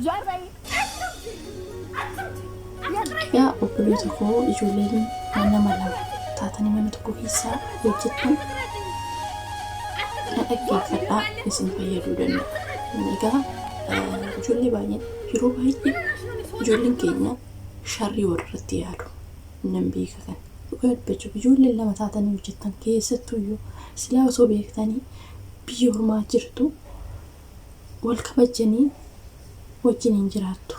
ዞር በይ። Egaa obboleessa koo ijoolleen nama lama taatanii mana tokko keessaa hojjettan na dhaggeeffadhaa isin fayyaduu danda'a. Egaa ijoollee baay'een yeroo baay'ee ijoolleen keenya sharrii walirratti yaadu. Nan beeka kana. Dhugaa dubbachuuf ijoolleen lama taatanii hojjettan keessattuyyuu silaa osoo beektanii biyya ormaa jirtu wal kabajanii wajjin hin jiraattu.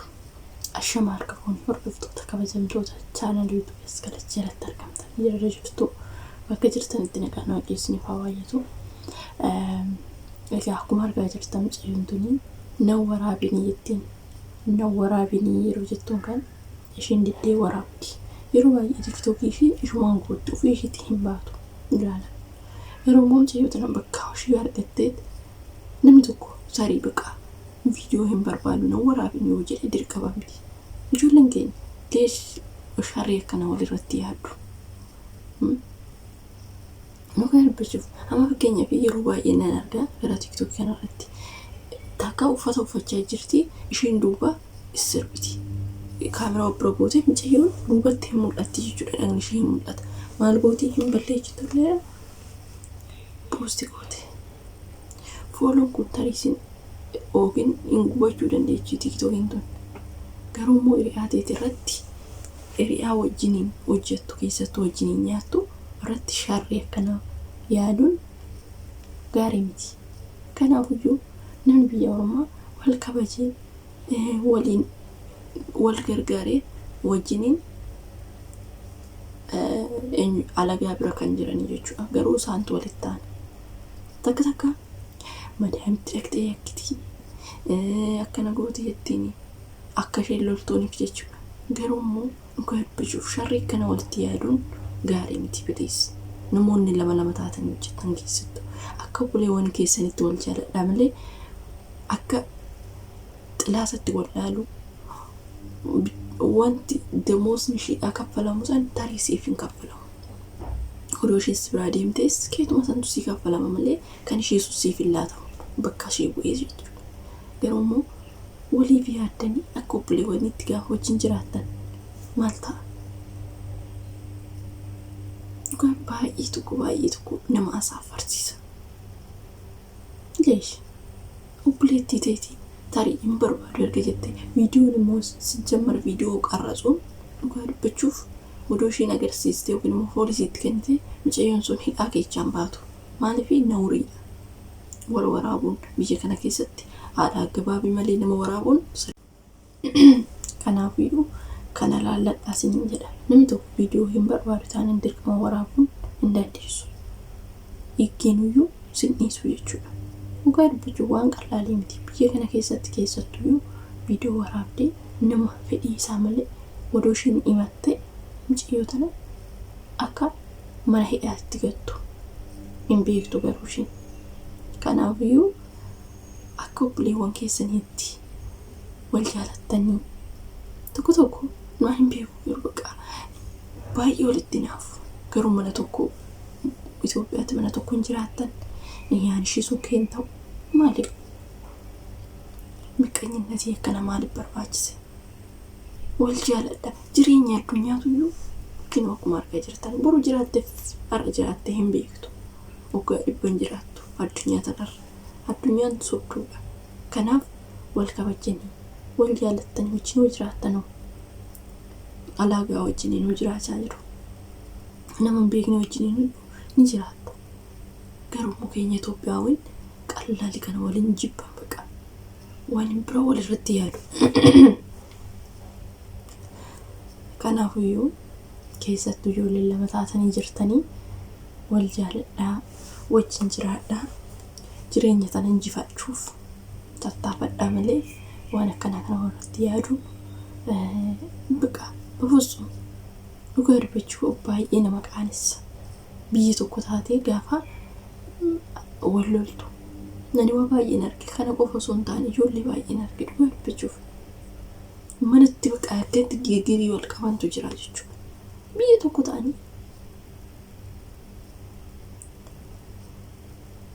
Ashama harka fuuni hordoftoota kabajamtoota chaanal yuutuubii as galatti jalatti argamtan jirra jirtu bakka jirtanitti nagaan waaqni isiniif haa baay'atu. Egaa akkuma argaa jirtan mucayyoon tuni nan waraabinii jettiin. Nan waraabinii yeroo jettuun kan ishiin diddee waraabdi. Yeroo baay'ee tiktookii ishii ishumaan guutti ofii ishiitti hin baatu ilaala. Yeroo immoo mucayyoo tana bakka ishii argatteet namni tokko tarii bakka viidiyoo hin barbaadu nan waraabin yoo jedhe dirqama miti. Ijoolleen keenya leesh sharrii akkana walirratti yaaddu. Dhugaa dubbachuuf amma fakkeenyaaf yeroo baay'ee nan argaa gara tiktookii kanarratti takka uffata uffachaa jirti ishiin duuba sirbiti. Kaameraa bira gootee mucayyoon duubatti hin mul'atti jechuudha dhagni ishee hin mul'ata. Maal gootii hin balleessitu illee poosti goote. Fooloon kun tarii isin yookiin hin gubachuu dandeechi tiktookiin tun. Garuu immoo hiriyaa teeti irratti hiriyaa wajjiniin hojjettu keessattuu wajjiniin nyaattu irratti sharrii akkanaa yaaduun gaarii miti. Kanaafiyyuu namni biyya ormaa wal kabajee waliin wal gargaaree wajjiniin alagaa bira kan jiranii jechuudha. Garuu isaantu walitti ta'an. Takka takka madaamitti dhaqxee yakkitii akkana gooti jettiin akka isheen loltooniif jechuudha. Garuu immoo dhugaa dubbachuuf sharrii akkana walitti yaaduun gaarii miti bilis. Namoonni lama lama taatanii hojjetan keessattuu akka obboleewwan keessanitti wal jaaladhaa malee akka xilaasatti wal laaluu wanti damoosni isheedhaa kaffalamu san tarii siif hin kaffalamu. Odoo ishees biraa deemtees keetuma santu sii kaffalama malee kan ishee sun siif hin laatamu bakka ishee bu'ee jechuudha. Garuu immoo waliif yaaddanii akka obboleewwaniitti gaafa wajjin jiraattan maal ta'a? Dhugaa baay'ee tokko nama asaaffarsiisa. Leesh obboleettii teetii tarii hin barbaadu erga jette viidiyoon immoo sijjammar viidiyoo qarratsuun dhugaa dubbachuuf odoo isheen agarsiiste yookiin immoo poolisiitti kennite mucayyoon sun hidhaa keechaan baatu. Maaliif nawriidha. Wal waraabuun biyya kana keessatti haadha gabaabii malee nama waraabuun kanaafiyyuu kana laalladhaa isiniin jedha. Namni tokko viidiyoo hin barbaadu taanaan dirqama waraabuun hin dandeessu. Hiikkiinuyyuu sin dhiisu jechuudha. Dhugaa dubbachuuf waan qal'aalii miti. Biyya kana keessatti keessattuyyuu viidiyoo waraabdee nama fedhii isaa malee odoo isheen himattee mucayyoo tana akka mana hidhaatti gattu hin beektu garuu isheen. Kanaafiyyuu akka obboleewwan keessaniitti wal jaalattanii tokko tokko waan hin beeku garuu bakka baay'ee walitti naafu. Garuu mana tokko Itoophiyaatti mana tokko hin jiraattan yaan ishee sun keen ta'u maaliif miqqanyinnatii akkana maaliif barbaachise? Wal jaaladha. Jireenya addunyaatuyyuu kinoo akkuma argaa jirtan boru jiraatteef har'a jiraattee hin beektu. Waggaa dhibba hin jiraattu addunyaa tanarra. Addunyaan sobduudha. Kanaaf wal kabajanii wal jaalattanii wajjin hoo jiraattanoo alaagaa wajjiniin hoo jiraachaa jiru. Nama hin beekne wajjiniin ni jiraatta. Garuu immoo keenya Itoophiyaawwan qallaali kana waliin jibban baqa. Waan bira wal irratti yaadu. Kanaafiyyuu keessattuu ijoolleen lama taatanii jirtanii wal jaaladhaa wajjin jiraadhaa jireenya tana injifachuuf tattaafadhaa malee waan akkanaa kana irratti yaadu baqa bafuusu dhugaa dubbachuu baay'ee nama qaanessa. Biyyi tokko taatee gaafa wal loltu. Nani waa baay'een arge kana qofa osoo hin taane ijoollee baay'een arge dhugaa dubbachuuf. Manatti baqa akkatti gigirii wal qabantu jira jechuudha. Biyya tokko ta'anii.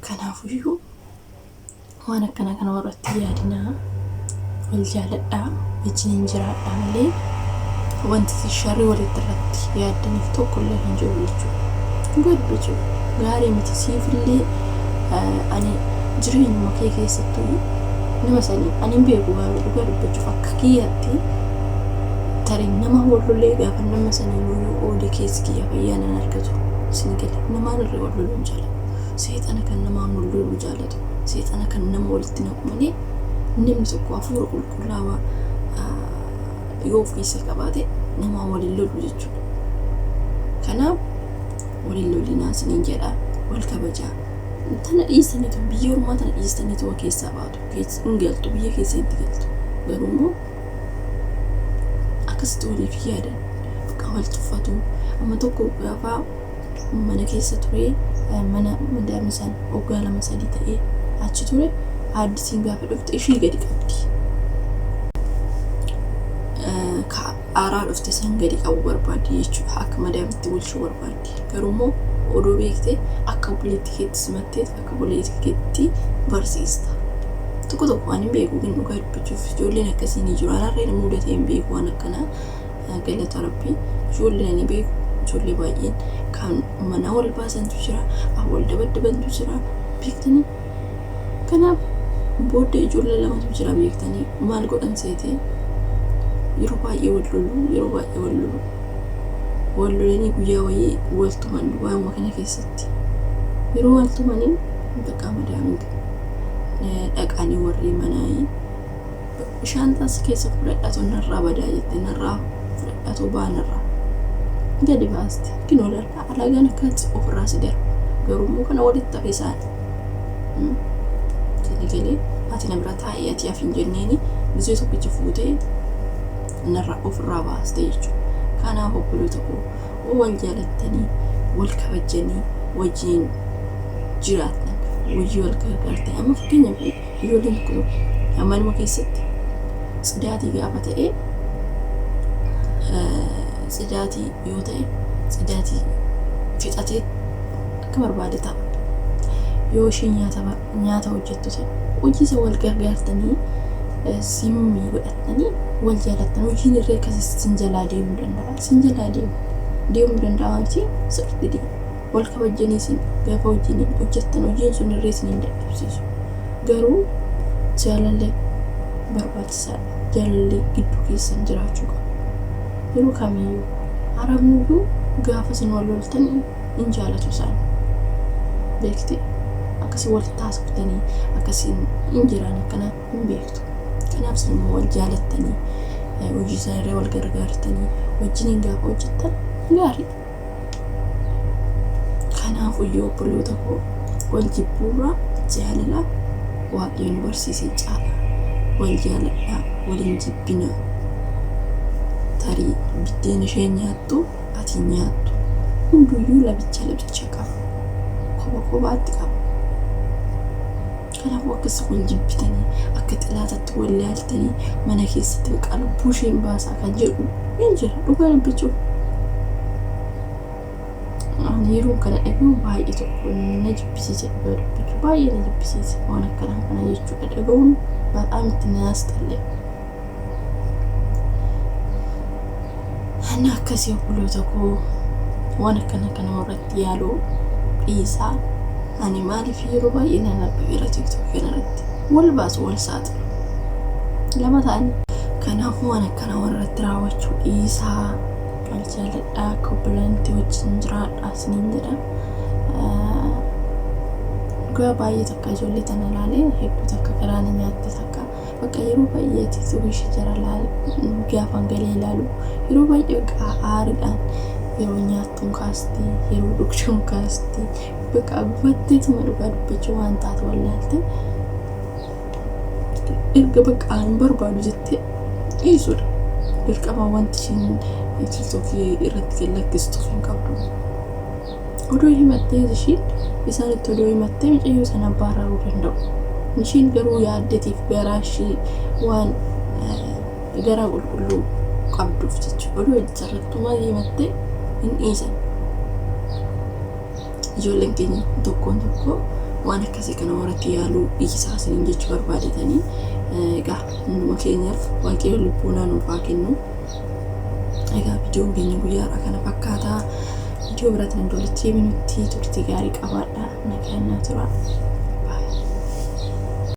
Kanaafiyyuu waan akkanaa kana warratti yaadinaa. Wal jaaladhaa wajjiniin jiraadhaa malee wanti isin sharrii walitti irratti yaaddaniif tokko illee hin jiru jechuudha. Dhugaa dubbachuuf gaarii miti siifillee ani jireenyuma kee keessattuu nama sanii ani hin beeku garuu dhugaa dubbachuuf akka kiyyaatti tarii nama wal lolee gaafa nama sanii yoo oole keessi kiyya fayyaa nan argatu isin gale namaan irra wal loluu hin jaalatu. Seexana kan namaan wal loluu jaalatu seexana kan nama walitti naqu malee namni tokko hafuura qulqullaawaa yoo of keessaa qabaate namaa waliin lolu jechuudha. Kanaaf waliin lolinaa isiniin jedha wal kabajaa. Tana dhiistaniitu biyya ormaa tana dhiistaniitu wa keessaa baatu keessa hin galtu biyya keessa itti galtu garuu immoo akkasitti waliif yaadan bakka wal tuffatu amma tokko gaafa mana keessa ture mana madaamii san waggaa lama sadii ta'ee achi ture aaddisiin gaafa dhufte ishii gadi qabdi. Ka aaraa dhufte san gadi qabu barbaaddi jechuudha. Akka madaamitti bulchuu barbaaddi. Garuu immoo odoo beektee akka obboleettii keetti simattee akka obboleettii keetti barsiista. Tokko tokko waan hin beeku ግን dhugaa dubbachuuf ijoolleen akkasii ni jiru. Anarree na mudatee hin beeku waan akkanaa galata rabbii ijoolleen ani beeku ijoollee baay'een kan mana wal baasantu jira, wal dabaddabantu jira beektanii. Kanaaf booddee ijoollee lamatu jira beektanii maal godhan seetee yeroo baay'ee wal lolu yeroo baay'ee wal lolu wal lolanii guyyaa wayii wal tuman waanuma kana keessatti yeroo wal tumanii bakka madaamiin dhaqanii warri manaa shaantaas keessa fudhadhatu narraa badaa jette narraa fudhadhatu baa narraa gadi baaste kinoo larraa alagaan akkanatti ofirraa si darba garuu immoo kana walitti hafe isaan sini galee ati na bira taa'ee ati hafi hin jenneeni gisee tokkicha fuutee narraa ofirraa baaste jechuudha. Kanaaf obboloota koo wal jaalattanii wal kabajjanii wajjin jiraattan hojii wal gargaartan amma fakkeenyaaf ijoolleen tokko tokko manuma keessatti tsidaatii gaafa ta'e tsidaatii yoo ta'e tsidaatii fixatee akka barbaade ta'a. Yoo isheen nyaata hojjettu ta'e hojii isa wal gargaartanii simmii godhattanii wal jaalattan hojiin irree akkasii sin jalaa deemuu danda'a. Sin jalaa deemuu danda'a miti sirriitti deema. Wal kabajjanii isin gaafa hojiin hojjettan hojiin sun irree isin hin dadhabsiisu. Garuu jaalalli barbaachisaadha. Jaalalli gidduu keessan jiraachuu qaba. Yeroo kamiyyuu arabniyyuu gaafa isin wal loltan hin jaalatu isaan. Beekte akkasii wal taasoftanii akkasiin hin jiraan akkana hin beektu. Kanaaf isin immoo wal jaalattanii hojii isaanirree wal gargaartanii wajjiniin gaafa hojjettan gaariidha. Kanaafuu iyyuu obboloota koo wal jibbuurraa jaalala waaqayyo nu barsiise caala. Wal jaaladhaa, wal hin jibbinaa. Tarii biddeen isheen nyaattu ati hin nyaattu. Hunduyyuu labicha labicha qaba. Kopha kophaatti qaba. Kanaafuu akkas wal jibbitanii akka xilaatatti wal laaltanii mana keessatti bakka lubbuu isheen baasaa kan jedhu hin jira dhugaa dubbachuuf. Ani yeroo kana dhagahu baay'ee tokko na jibbisiise dhugaa dubbachuu baay'ee na jibbisiise waan akkanaa kana jechuudha dhagahuun baay'ee itti na asxalle. Ana akkasii obboloota koo waan akkana kana irratti yaaluu dhiisaa. Ani maaliif yeroo baay'ee nan arga gara TikTok kanarratti wal baasu wal saaxilu lama ta'anii. Kanaafuu waan akkana warratti raawwachuu dhiisaa wal jaaladhaa akka obboleettii wajjin jiraadhaa isiniin jedha. Dhugaa baay'ee takka ijoollee tana ilaalee hedduu takka garaa na nyaatte takka bakka yeroo baay'ee TikTok ishee jara gaafan galee ilaalu yeroo baay'ee bakka aariidhaan yeroo nyaattuun kaasti yeroo dhugduun kaasti bakka gubatteetuma dhugaa dubbachuu waan taatu wallaalte erga bakka hin barbaadu jettee dhiisuudha. Dirqama wanti isheen TikTokii irratti gad lakkistuuf hin qabdu. Odoo himattee ishiin isaanitti odoo himattee mucayyoo sana baraaruu danda'u. Ishiin garuu yaaddetiif garaa ishii waan garaa qulqulluu qabduuf jechuudha. Odoo irrattumaa himattee hin dhiisan. Ijoolleen keenya tokkoon tokko waan akkasii kana warratti yaaluu dhiisaa isiniin jechuu barbaadetanii Egaa hunduma keenyaaf Waaqayyo lubbuunaa nuuf haa kennu. Egaa viidiyoon keenya guyyaa har'aa kana fakkaata. Viidiyoo biraatiin hanga walitti deebinutti turtii gaarii qabaadha. Nagaan naa tura.